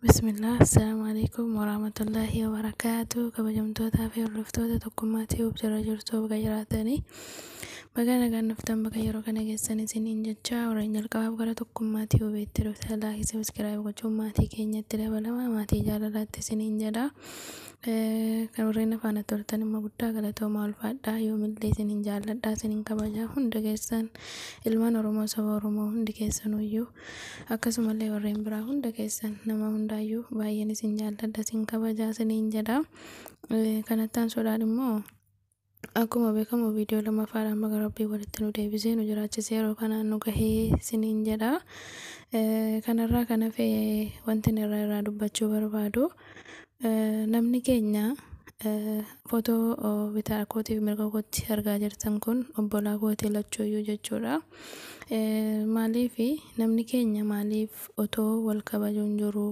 Bismillah, Assalamu alaikum warahmatullahi wabarakatuh. Kabajamtootaa fi hordoftoota Tokkummaa Tube jala jirtu, baga jiraatanii, baga nagaan dhuftan, bakka yeroo kana geessan isiniin jecha. Warreen jalqabaaf gara Tokkummaa Tube-tti dhuftan, like, subscribe gochuun maatii keenyatti dabalama, maatii jaalalaatti isiniin jedha. Kan warreen afaan toltan immoo guddaa galatoomaa, ulfaadhaa. Yoomillee isiniin jaalladhaa, isiniin kabajaa hunda keessan, ilmaan Oromoo, saba Oromoo hundi keessanuyyuu, akkasumallee warreen biraa hunda keessan, nama hundaayyuu baay'een isin jaalladha, isin kabajaa isiniin jedha. Kanatti aansuudhaan immoo, akkuma beekamu, viidiyoo lammaffaadhaan baga Rabbii walitti nu deebisee nu jiraachisee yeroo kanaan nu gahee isiniin jedha. Kanarraa kan hafe, wanti irraa dubbachuu barbaadu, namni keenya footoo bitaa kootiif mirga kootti argaa jirtan kun obbolaa kootii lachuuyyuu jechuudha. Maaliif namni keenya, maaliif otoo wal kabajuun jiru,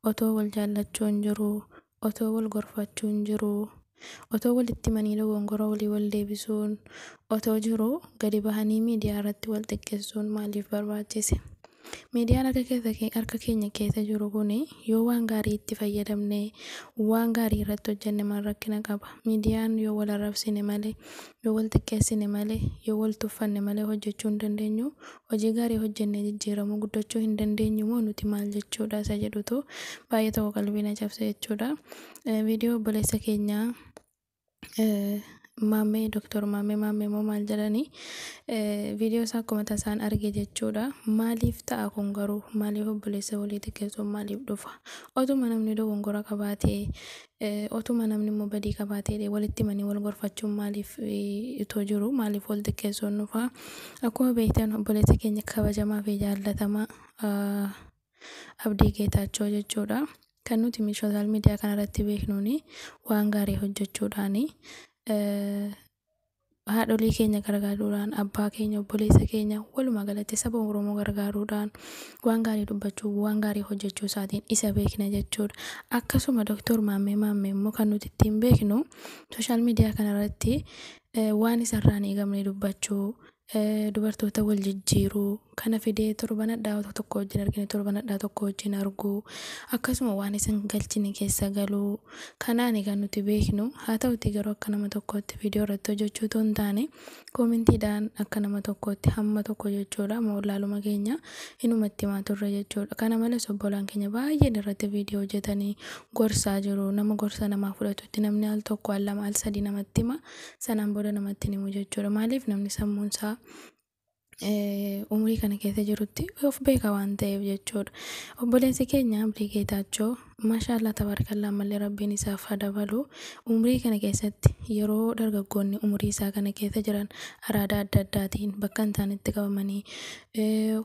otoo wal jaallachuun jiru, otoo wal gorfachuun jiru, otoo walitti manii dogongora walii wal deebisuun otoo jiru, gadi bahanii miidiyaa irratti wal xiqqeessuun maaliif barbaachise? Miidiyaan harka keenya keessa jiru kun yoo waan gaarii itti fayyadamne, waan gaarii irratti hojjenne, maal rakkina qaba? Miidiyaan yoo wal arrabsine malee, yoo wal xiqqeessine malee, yoo wal tuffanne malee hojjechuu hin dandeenyu. Hojii gaarii hojjennee jijjiiramuu, guddachuu hin dandeenyu moo nuti maal jechuudha isa jedhutu baay'ee tokko qalbii na cabse jechuudha. Viidiyoo obboleessa keenyaa Maammee, Doktor Maammee, Maammee moo maal jedhanii, viidiyoo isaa akkuma tasaan arge jechuudha. Maaliif ta'a kun garuu? Maaliif obboleessa walii xiqqeessuun maaliif dhufa? Otuma namni dogongora qabaatee, otuma namni immoo badii qabaatee, walitti himanii wal gorfachuun maaliif itoo jiru, maaliif wal xiqqeessuun dhufa? Akkuma beektan, obboleessa keenya kabajamaa fi jaallatamaa Abdii Geetaachoo jechuudha. Kan nuti social media kanarratti beeknuuni waan gaarii hojjechuudhaani, haadholii keenya gargaaruudhaan, abbaa keenya, obboleessa keenya, walumaa galatti saba Oromoo gargaaruudhaan, waan gaarii dubbachuu, waan gaarii hojjechuu isaatiin isa beekna jechuudha. Akkasuma Doktor Maammee Maammee immoo kan nuti ittiin beeknu social media kanarratti waan isarraa hin eegamne dubbachuu, dubartoota wal jijjiiruu kana fidee torban hadhaa tokko wajjin argine, torban hadhaa tokko wajjin arguu, akkasuma waan isan galchine keessa galuu kanaani kan nuti beeknu. Haa ta'uti garuu, akka nama tokkootti viidiyoo irratti hojjechuu otoo hin taane, commentiidhaan akka nama tokkootti hamma tokko jechuudha wallaaluma keenya inumatti himaa turre jechuudha. Kana malees obbolaan keenya baay'een irratti viidiyoo hojjetanii gorsaa jiru. Nama gorsa namaa fudhatutti namni al tokko, al lama, al sadii namatti hima, sanaan booda namatti himu jechuudha. Maaliif? Namni sammuun isaa umurii kana keessa jirutti of beeka waan ta'eef jechuudha. Obboleessi keenya Abdii Geetaachoo, maashaallah, tabaarakallaa, ammallee Rabbiin isaaf haa dabalu. Umurii kana keessatti, yeroo dargaggoonni umurii isaa kana keessa jiran araada adda addaatiin bakka hin taanetti qabamanii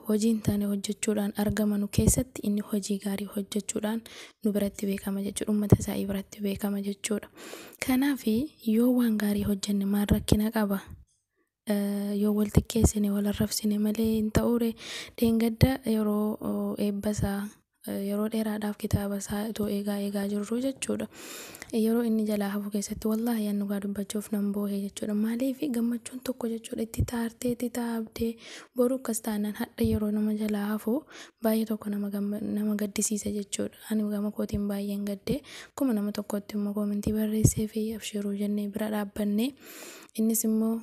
hojii hin taane hojjechuudhaan argamanu keessatti, inni hojii gaarii hojjechuudhaan nu biratti beekama jechuudha. Uummata isaa biratti beekama jechuudha. Kanaaf yoo waan gaarii hojjenne maal rakkina qaba? Yoo wal xiqqeessine, wal arrabsine malee hin ta'uure? Dheengadda yeroo eebba isaa, yeroo dheeraadhaaf kitaaba isaa itoo eegaa eegaa jirru jechuudha. Yeroo inni jalaa hafu keessatti, wallaahi, an dhugaa dubbachuuf nan boohe jechuudha. Maaliif? Gammachuun tokko jechuudha itti taartee, itti taabdee, boru akkas taanaan, hadha yeroo nama jalaa hafu baay'ee tokko nama gaddisiisa jechuudha. Ani gama kootiin baay'een gaddee. Akkuma nama tokkotti immoo commentii barreessee fi abshiruu jennee bira dhaabbannee, innis immoo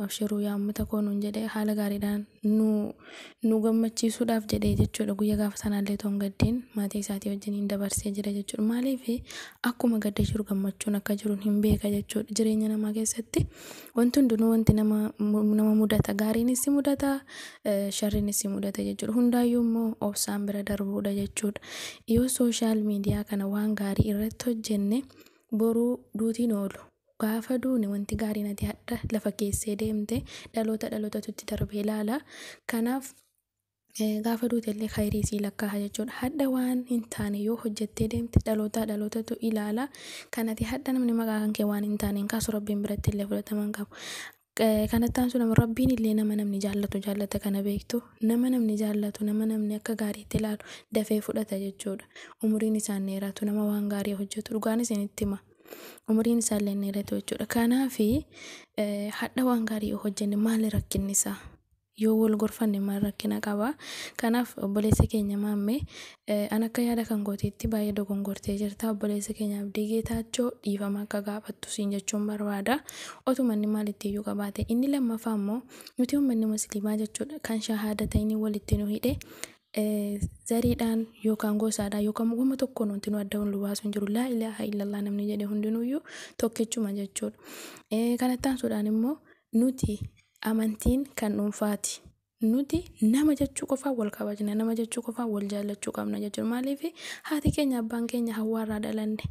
abshiruu yaa uummata koo nuun jedhee, haala gaariidhaan nu gammachiisuudhaaf jedhee jechuudha. Guyyaa gaafa sanaallee otoo hin gaddiin maatii isaatii wajjiniin dabarsee jira jechuudha. Maaliif? Akkuma gadda jiru gammachuun akka jiru hin beeka jechuudha. Jireenya namaa keessatti wanti hundinuu, wanti nama mudata, gaariinis si mudata, sharriinis si mudata jechuudha. Hundaayyuu immoo obsaan bira darbuudha jechuudha. Yoo social media kana waan gaarii irratti hojjenne, boruu duutiin oolu. Gaafa duune wanti gaariin ati hadha lafa keessee deemte dhaloota dhalootatu itti darbee ilaala. Kanaaf gaafa duute illee khayrii sii lakkaa'a jechuudha. Hadha waan hin taane yoo hojjettee deemte, dhaloota dhalootatu ilaala. Kan ati hadha namni maqaa kan kee waan hin taane hin kaasu, Rabbiin biratti illee fudhatama hin qabu. Kanatti aansu, nama Rabbiin illee nama namni jaallatu jaallata kana beektu. Nama namni jaallatu, nama namni akka gaariitti ilaalu dafee fudhata jechuudha. Umuriin isaan dheeratu nama waan gaarii hojjetu, dhugaan isinitti hima. Umuriin isaallee dheeratu jechuudha. Kanaafi hadha waan gaarii yoo hojjenne maali rakkinni isaa? Yoo wal gorfanne maal rakkina qaba? Kanaaf obboleessa keenya Maammee, an akka yaada kan kootiitti baay'ee dogongortee jirta. Obboleessa keenya Abdii Geetaachoo dhiifama akka gaafattu siin jechuun barbaada. Otuma inni maalitti iyyuu qabaate. Inni lammaffaa immoo nuti uummanni musliimaa jechuudha kan shahaadatayni walitti nu hidhe zariidhaan yookaan gosaadhaan yookaan wama tokkoon wanti nu adda nu baasu hin jiru. Laa ilaaha illallah namni jedhe hundinuyyuu tokkichuma jechuudha. Kanatti aansuudhaan immoo nuti amantiin kan dhuunfaati. Nuti nama jechuu qofaan wal kabajna, nama jechuu qofaan wal jaallachuu qabna jechuudha. Maaliif haati keenya abbaan keenya hawwaarraa dhalanne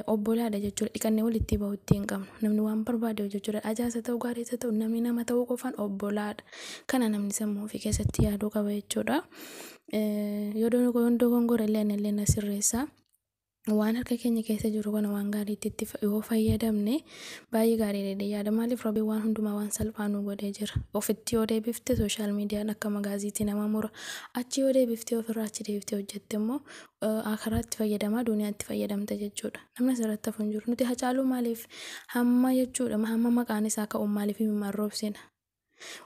obbolaadha jechuudha. Dhiqannee walitti bahutti hin qabnu. Namni waan barbaade jechuudha. Ajaasa ta'u gaariisa ta'u namni nama ta'uu qofaan obbolaadha. Kana namni sammuu ofii keessatti yaaduu qaba jechuudha. Yoo dogongore illee ani illee na sirreessa. Waan harka keenya keessa jiru kana waan gaariitti itti yoo fayyadamne baay'ee gaariidha yaada. Maaliif Rabbiin waan hundumaa waan salphaa nu godhee jira. Ofitti yoo deebifte sooshaal miidiyaan akka magaaziitti nama mura. Achi yoo deebiftee ofirraa achi deebiftee hojjette immoo akaraatti fayyadamaa duniyaatti fayyadamta jechuudha. Namni asirratti hafu hin jiru. Nuti Hacaaluu maaliif hamma jechuudha hamma maqaan isaa ka'u maaliif himimmaan roobsina?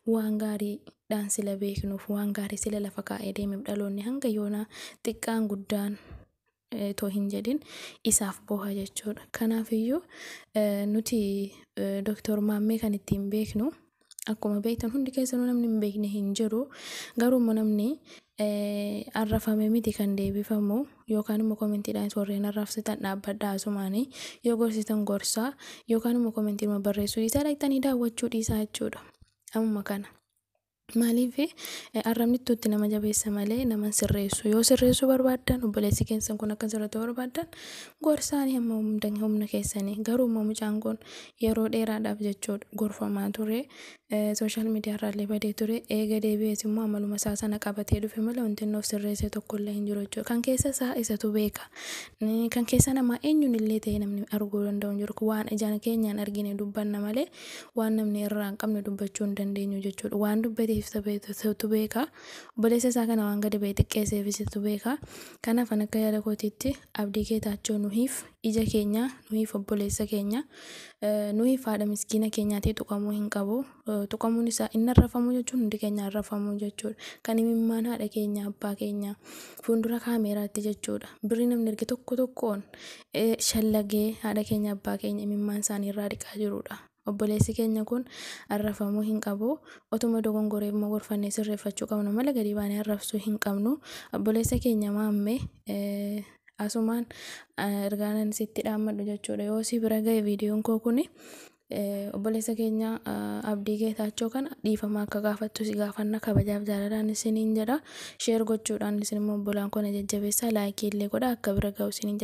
Waan gaariidhaan sila beeknuuf waan gaarii sila lafa kaa'ee deemeef dhaloonni hanga yoonaa xiqqaan guddaan too hin jedhin isaaf boha jechuudha. Kanaafiyyuu nuti Dooktor Maammee kan ittiin beeknu akkuma beektan hundi keessanuu namni hin beekne hin jiru. Garuu immoo namni arrafame miti kan deebifamu yookaan immoo koomentiidhaan warreen arrabsitan dhaabbadhaa asumaanii yoo gorsitan gorsaa yookaan immoo koomentiidhuma barreessuu dhiisaa dhaqxanii daawwachuu dhiisaa jechuudha. Ammuma kana. Maaliif arrabni itti nama jabeessa malee nama sirreessu. Yoo sirreessuu barbaaddan obboleessi keessan kun akka sirratu barbaaddan gorsaanii hamma humna keessanii. Garuu immoo mucaan kun yeroo dheeraadhaaf jechuudha gorfamaa ture. Sooshaal miidiyaa irraallee badee ture. Eega deebi'ees immoo amaluma isaa sana qabatee dhufe malee wanti inni of sirreesse tokkollee hin jiru jechuudha. Kan keessa isaa isatu beeka. Kan keessa namaa eenyuun illee ta'e namni arguu danda'u hin jiru. Waan ijaan keenyaan argine dubbanna malee waan namni irraa hin qabne dubbachuu hin dandeenyu jechuudha. Waan dubbateef isatu beeka. Obboleessa isaa kana waan gadi ba'ee xiqqeesseef isatu beeka. Kanaaf an akka yaada kootiitti Abdii Geetaachoo nuhiif ija keenya, nuhiif obboleessa keenya, nuhiif haadha miskiina keenyaatii tuqamuu hin qabu. Tuqamuun isaa inni arrafamuu jechuun hundi keenya arrafamuu jechuudha. Kan imimmaan haadha keenya, abbaa keenya fuuldura kaameeraatti jechuudha. Birrii namni erge tokko tokkoon shallagee haadha keenya, abbaa keenya imimmaan isaanii irraa dhiqaa jirudha. Obboleessi keenya kun arrafamuu hin qabu. Otuma dogongoree immoo gorfannee sirreeffachuu qabna malee gadi baanee arrabsuu hin qabnu. Obboleessa keenya Maammee asumaan ergaan sitti dhaammadhu jechuudha. Yoo si bira ga'e viidiyoon koo kuni obboleessa keenya Abdii Geetaachoo kana dhiifama akka gaafattu si gaafanna kabajaaf jaalalaan isiniin jedha. Sheer gochuudhaan isin immoo obbolaan koo na jajjabeessaa laayikii illee godha akka bira ga'u isiniin jedha.